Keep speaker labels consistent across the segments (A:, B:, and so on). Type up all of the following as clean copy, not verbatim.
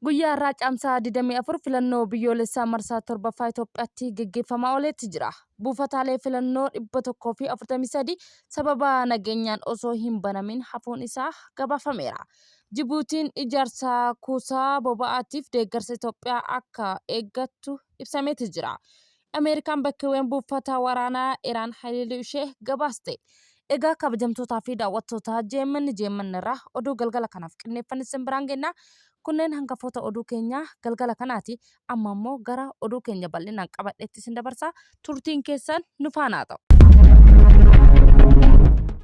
A: Guyyaa har'aa Caamsaa 24 filannoo biyyoolessaa marsaa 7ffaa Itoophiyaatti geggeeffamaa ooleetti jira. Buufataalee filannoo 143 sababa nageenyaan osoo hin banamin hafuun isaa gabaafameera. Jibuutiin ijaarsa kuusaa boba'aatiif deeggarsa Itoophiyaa akka eeggattu ibsameeti jira. Ameerikaan bakkeewwan buufata waraanaa Iraan haleeluu ishee gabaaste. Egaa kabajamtootaa fi daawwattoota JMN JMN irraa oduu galgala kanaaf qindeeffanne isin biraan geenna. Kunneen hangafoota oduu keenyaa galgala kanaati. Amma immoo gara oduu keenya bal'inaan qabadheetti isin dabarsa. Turtiin keessan nu faana haa ta'u.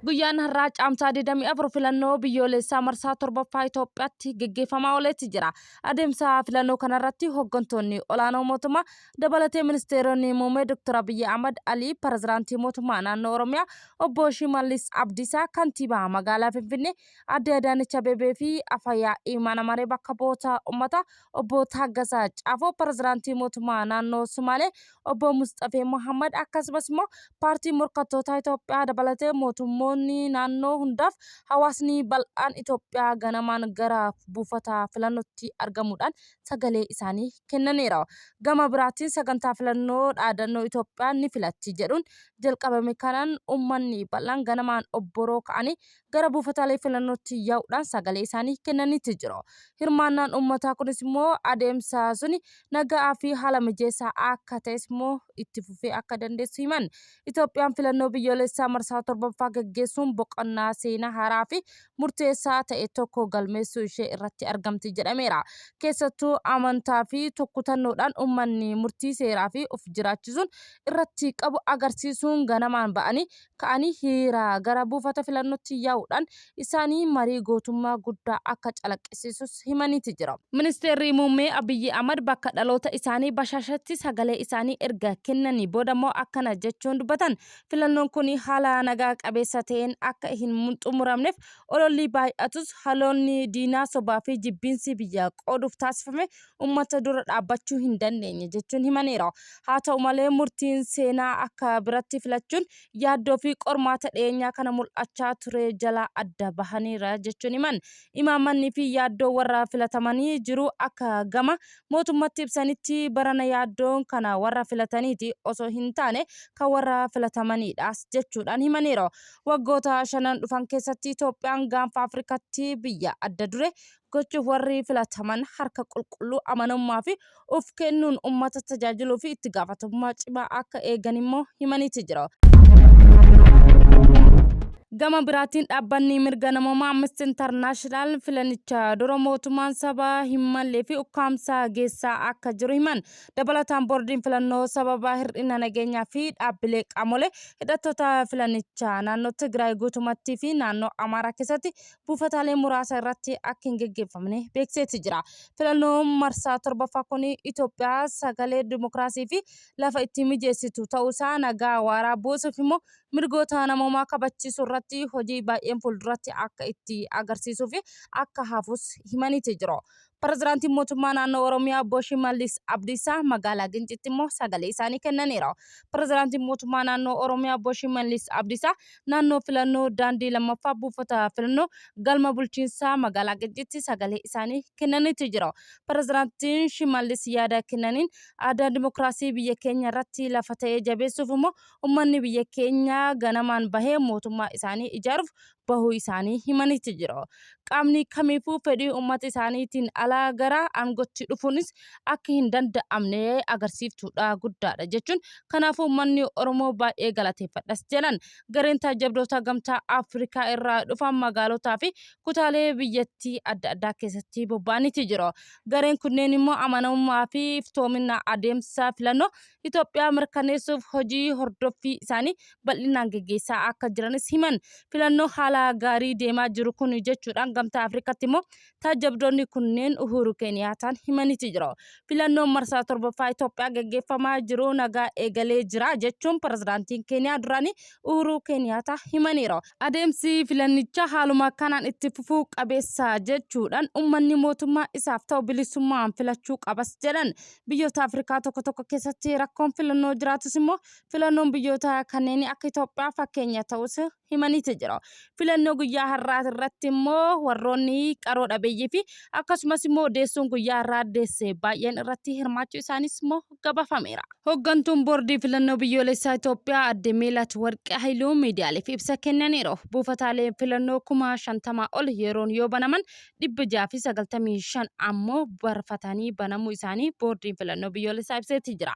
A: Guyyaan har'aa Caamsaa 24 filannoo biyyoolessaa marsaa 7ffaa Itoophiyaatti geggeeffamaa ooleetti jira. Adeemsa filannoo kanarratti hooggantoonni olaanoo mootummaa dabalatee ministeeronni muummee Dr. Abiyyi Ahmad Alii, Pirezidaantii mootummaa naannoo Oromiyaa Obbo Shimallis Abdiisaa, kantiibaa magaalaa Finfinnee Aadde Adaanech Abeebee fi Afa-yaa'ii mana maree bakka bu'oota uummataa Obbo Taaggasaa Caafoo, Pirezidaantii mootummaa naannoo Sumaalee Obbo Musxafee Mohammad akkasumas immoo paartii morkattootaa Itoophiyaa dabalatee mootummoonni naannoo hundaaf hawaasni bal'aan Itoophiyaa ganamaan gara buufata filannootti argamuudhaan sagalee isaanii kennaniira. Gama biraatiin sagantaa filannoo dhaadannoo Itoophiyaan ni filatti jedhuun jalqabame kanaan uummanni bal'aan ganamaan obboroo ka'anii gara buufataalee filannootti yaa'uudhaan sagalee isaanii kennaniitti jiru. Hirmaannaan uummataa kunis immoo adeemsa suni naga'aa fi haala mijeessaa akka ta'es immoo itti fufee akka dandeessu himan. Itoophiyaan filannoo biyyoolessaa marsaa 7ffaa gaggeessuun boqonnaa seenaa haaraa fi murteessaa ta'e tokko galmeessuu ishee irratti argamti jedhameera. Keessattuu amantaa fi tokkutannoodhaan uummanni murtii seeraa fi of jiraachisuun irratti qabu agarsiisuun ganamaan ba'anii ka'anii hiriira gara buufata filannootti yaa'uudhaan isaanii marii gootummaa guddaa akka calaqqisiisus himaniiti jira. Ministeerri Muummee Abiyyi Ahmad bakka dhaloota isaanii Bashaashatti sagalee isaanii erga kennanii booda immoo akkana jechuun dubbatan. Filannoon kun haala nagaa qabeessa ta'een akka hin xumuramneef ololli baay'atus haloonni diinaa sobaa fi jibbiinsi biyya qooduuf taasifame ummata dura dhaabbachuu hin dandeenye jechuun himaniiru. Haa ta'u malee murtiin seenaa akka biratti filachuun yaaddoo fi qormaata dhiyeenyaa kana mul'achaa ture jalaa adda bahaniira jechuun himan. Imaammanni fi yaaddoo warra filatamanii jiru akka gama mootummatti ibsanitti barana yaaddoon kana warra filataniiti osoo hin taane kan warra filatamaniidhaas jechuudhaan himaniiru. Waggoota shanan dhufan keessatti Itoophiyaan gaanfa Afrikatti biyya adda dure gochuuf warri filataman harka qulqulluu amanamummaa fi of kennuun ummata tajaajiluu fi itti gaafatamummaa cimaa akka eegan immoo himaniiti jira. Gama biraatiin dhaabbanni mirga namoomaa Amnesty International filanicha dura mootummaan saba hin mallee fi ukkaamsaa geessaa akka jiru himan. Dabalataan boordiin filannoo sababa hir'ina nageenyaa fi dhaabbilee qaamolee hidhattoota filanichaa naannoo Tigraay guutumatti fi naannoo Amaaraa keessatti buufataalee muraasa irratti akka hin geggeeffamne beeksiseeti jira. Filannoon marsaa 7ffaa kun Itoophiyaa sagalee dimokiraasii fi lafa itti mijeessitu ta'uusaa nagaa waaraa buusuuf immoo mirgoota namoomaa kabachiisuu irratti hojii baay'een fuulduratti akka itti agarsiisuu fi akka hafus himaniiti jiru. Pirezidaantiin Mootummaa Naannoo Oromiyaa Obbo Shimallis Abdiisaa magaalaa Gincitti immoo sagalee isaanii kennaniiru. Pirezidaantiin Mootummaa Naannoo Oromiyaa Obbo Shimallis Abdiisaa naannoo filannoo daandii lammaffaa buufata filannoo galma bulchiinsaa magaalaa Gincitti sagalee isaanii kennaniitu jiru. Pirezidaantiin Shimallis yaada kennaniin aadaa dimokiraasii biyya keenya irratti lafa ta'ee jabeessuuf immoo ummanni biyya keenyaa ganamaan bahee mootummaa isaanii ijaaruuf bahuu isaanii himaniiti jiru. Qaamni kamiifuu fedhii uummata isaaniitiin alaa gara aangootti dhufuunis akka hin danda'amne agarsiiftuudha guddaadha jechuun kanaafuu uummanni Oromoo baay'ee galateeffadhas jedhan. Gareen taajjabdoota gamtaa Afrikaa irraa dhufan magaalotaa fi kutaalee biyyattii adda addaa keessatti bobba'aniiti jiru. Gareen kunneen immoo amanamummaa fi iftoomina adeemsa filannoo Itoophiyaa mirkaneessuuf hojii hordoffii isaanii bal'inaan geggeessaa akka jiranis himan. Filannoo haala gaarii deemaa jiru kun jechuudhaan Gamtaa Afrikaatti immoo taajjabdoonni kunneen Uhuru Keeniyaataan himaniiti jiru. Filannoon marsaa 7ffaa Itoophiyaa geggeeffamaa jiru nagaa eegalee jira jechuun pirezidaantiin Keeniyaa duraanii Uhuru Keeniyaataa himaniiru. Adeemsi filannichaa haaluma kanaan itti fufuu qabeessa jechuudhaan uummanni mootummaa isaaf ta'u bilisummaan filachuu qabas jedhan. Biyyoota Afrikaa tokko tokko keessatti rakkoon filannoo jiraatus immoo filannoon biyyoota kanneenii akka Itoophiyaa fakkeenya ta'us himaniiti jiru. Filannoo guyyaa har'aa irratti immoo warroonni qaroo dhabeeyyii fi akkasumas immoo deessuun guyyaa har'aa deesse baay'een irratti hirmaachuu isaanis immoo gabaafameera. Hoggantuun Boordii Filannoo Biyyoolessaa Itoophiyaa Aadde Meelaat Warqee Hayiluu miidiyaaleef ibsa kennaniiru. Buufataaleen filannoo 50,000 ol yeroon yoo banaman 695 ammoo barfatanii banamuu isaanii Boordiin Filannoo Biyyoolessaa ibseeti jira.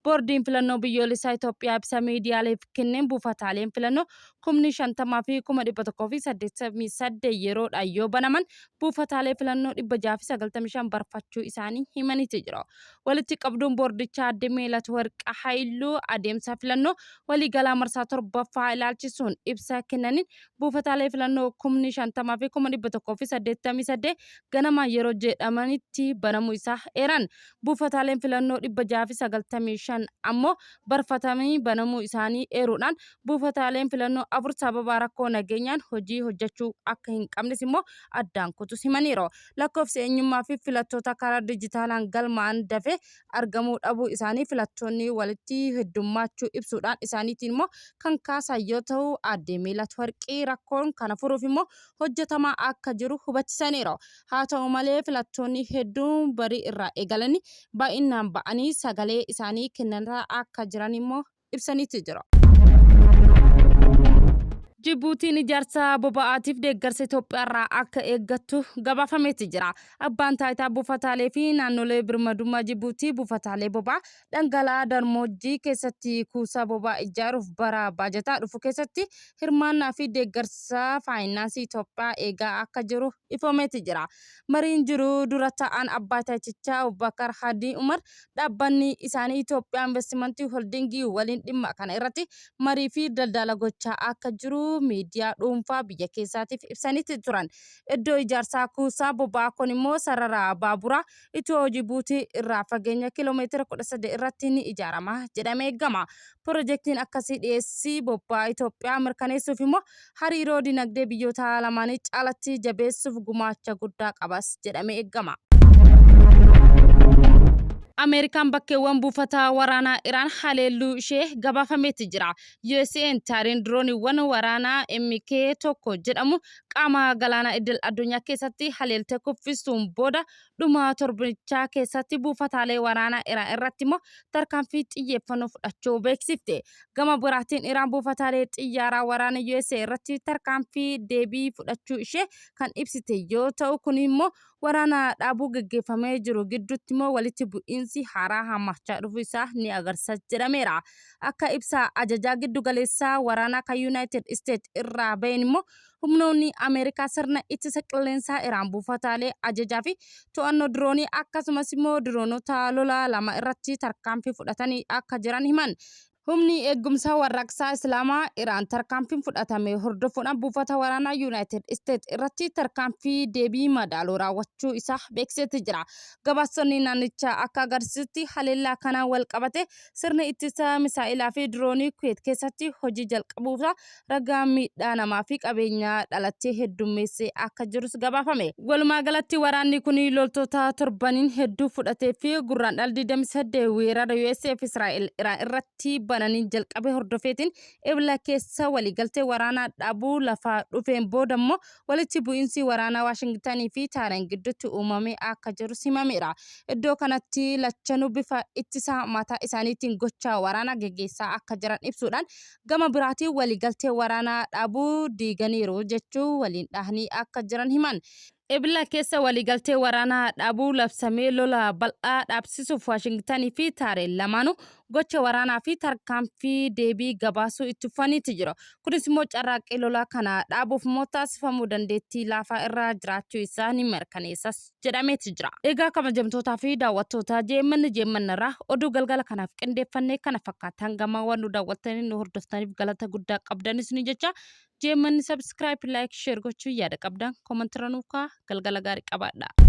A: Boordiin Filannoo Biyyoolessaa Itoophiyaa ibsa miidiyaaleef kenneen buufataaleen filannoo kumni 50 fi 188,000 yeroodhaan yoo banaman buufataalee filannoo 695 barfachuu isaanii himaniiti jiru. Walitti qabduun boordichaa Aadde Meelatwarq Hayiluu adeemsa filannoo waliigalaa marsaa 7ffaa ilaalchisuun ibsa kennaniin buufataalee filannoo kumni 50 fi 188,000 ganama yeroo jedhamanitti banamuu isaa eeran. Buufataaleen filannoo 695 ammoo barfatamanii banamuu isaanii eeruudhaan buufataaleen filannoo 4 sababa rakkoo nageenyaan hojii hojjechuu akka hin qabnes immoo addaan kutus himaniiru. Lakkoofsi eenyummaa fi filattoota karaa dijitaalaan galmaa'an dafee argamuu dhabuu isaanii filattoonni walitti heddummaachuu ibsuudhaan isaaniitiin immoo kan kaasan yoo ta'u, Aadde Meelatwarqi rakkoon kana furuuf immoo hojjetamaa akka jiru hubachisaniiru. Haa ta'u malee filattoonni hedduun barii irraa eegalanii baay'inaan ba'anii sagalee isaanii kennataa akka jiran immoo ibsaniiti jiru. Jibuutiin ijaarsa boba'aatiif deeggarsa Itoophiyaarraa akka eeggattu gabaafameeti jira. Abbaan taayitaa buufataalee fi naannolee birmadummaa Jibuutii buufataalee boba'aa dhangala'aa Darmoojjii keessatti kuusaa boba'aa ijaaruuf bara baajataa dhufu keessatti hirmaannaa fi deeggarsa faayinaansii Itoophiyaa eegaa akka jiru ifoomeeti jira. Mariin jiru dura ta'an abbaa taayitichaa Abubakar Hadii Umar Dhaabbanni isaanii Itoophiyaa Investimantii Holdingii waliin dhimma kana irratti marii fi daldala gochaa akka jiru miidiyaa dhuunfaa biyya keessaatiif ibsaniiti turan. Iddoo ijaarsaa kuusaa boba'aa kun immoo sarara baaburaa Itiyoo Jibuutii irraa fageenya kiiloomeetira 13 irratti ni ijaarama jedhamee eegama. Pirojektiin akkasii dhiyeessii boba'aa Itoophiyaa mirkaneessuuf immoo hariiroo dinagdee biyyoota lamaanii caalatti jabeessuuf gumaacha guddaa qabas jedhamee eegama. Ameerikaan bakkeewwan buufata waraanaa Iraan haleelluu ishee gabaafameeti jira. USA'n taariin dirooniiwwan waraanaa MK 1 jedhamu qaama galaanaa idil addunyaa keessatti haleeltee kuffisuun booda dhuma torbanichaa keessatti buufataalee waraanaa Iraan irratti immoo tarkaanfii xiyyeeffannoo fudhachuu beeksifte. Gama biraatiin Iraan buufataalee xiyyaaraa waraana USA irratti tarkaanfii deebii fudhachuu ishee kan ibsite yoo ta'u kun immoo waraana dhaabuu geggeeffamee jiru gidduutti immoo walitti bu'iinsi haaraa hammaachaa dhufuu isaa ni agarsiisa jedhameera. Akka ibsa ajajaa giddu galeessaa waraanaa kan Yuunaayitid Isteet irraa baheen immoo humnoonni Ameerikaa sirna ittisa qilleensaa Iraan buufataalee ajajaa fi to'annoo diroonii akkasumas immoo diroonota lolaa lama irratti tarkaanfii fudhatanii akka jiran himan. Humni eeggumsaa warraaqsaa Islaamaa Iraan tarkaanfiin fudhatame hordofuudhaan buufata waraanaa Yuunaayitid Isteet irratti tarkaanfii deebii madaalu raawwachuu isaa beeksiseeti jira. Gabaasonni naannichaa akka agarsiisutti haleellaa kanaan wal qabate sirni ittisa misaa'ilaa fi diroonii Kuweet keessatti hojii jalqabuusaa ragaa miidhaa namaa fi qabeenyaa dhalattee heddummeessee akka jirus gabaafame. Walumaa galatti waraanni kun loltoota torbaniin hedduu fudhatee fi Gurraandhala 28 weerara USA fi Israa'el Iraan irratti bananiin jalqabe hordofeetiin Ebla keessa waliigaltee waraanaa dhaabuu lafa dhufeen booda immoo walitti bu'iinsi waraanaa Waashingitanii fi Taaraan gidduutti uumamee akka jirus himameera. Iddoo kanatti lachanuu bifa ittisa mataa isaaniitiin gochaa waraanaa geggeessaa akka jiran ibsuudhaan Gama biraatiin waliigaltee waraanaa dhaabuu diiganiiru jechuun waliin dhahanii akka jiran himan. Ebla keessa waliigaltee waraanaa dhaabuu labsamee lola bal'aa dhaabsisuuf Waashingitanii fi Taareen lamaanuu gocha waraanaa fi tarkaanfii deebii gabaasuu itti fufaniiti jiru. Kunis immoo carraaqqii lola kana dhaabuuf immoo taasifamu dandeettii laafaa irra jiraachuu isaa ni mirkaneessas. jedhameeti jira. Egaa kabajamtootaa fi daawwattoota JMN JMN irraa oduu galgala kanaaf qindeeffanne kana fakkaata. Hangama waan nu daawwattanii nu hordoftaniif galata guddaa qabdanis ni jecha. JMN subscribe, like, share gochuu yaada qabdan komantirra nuuf kaa'aa. Galgala gaarii qabaadhaa.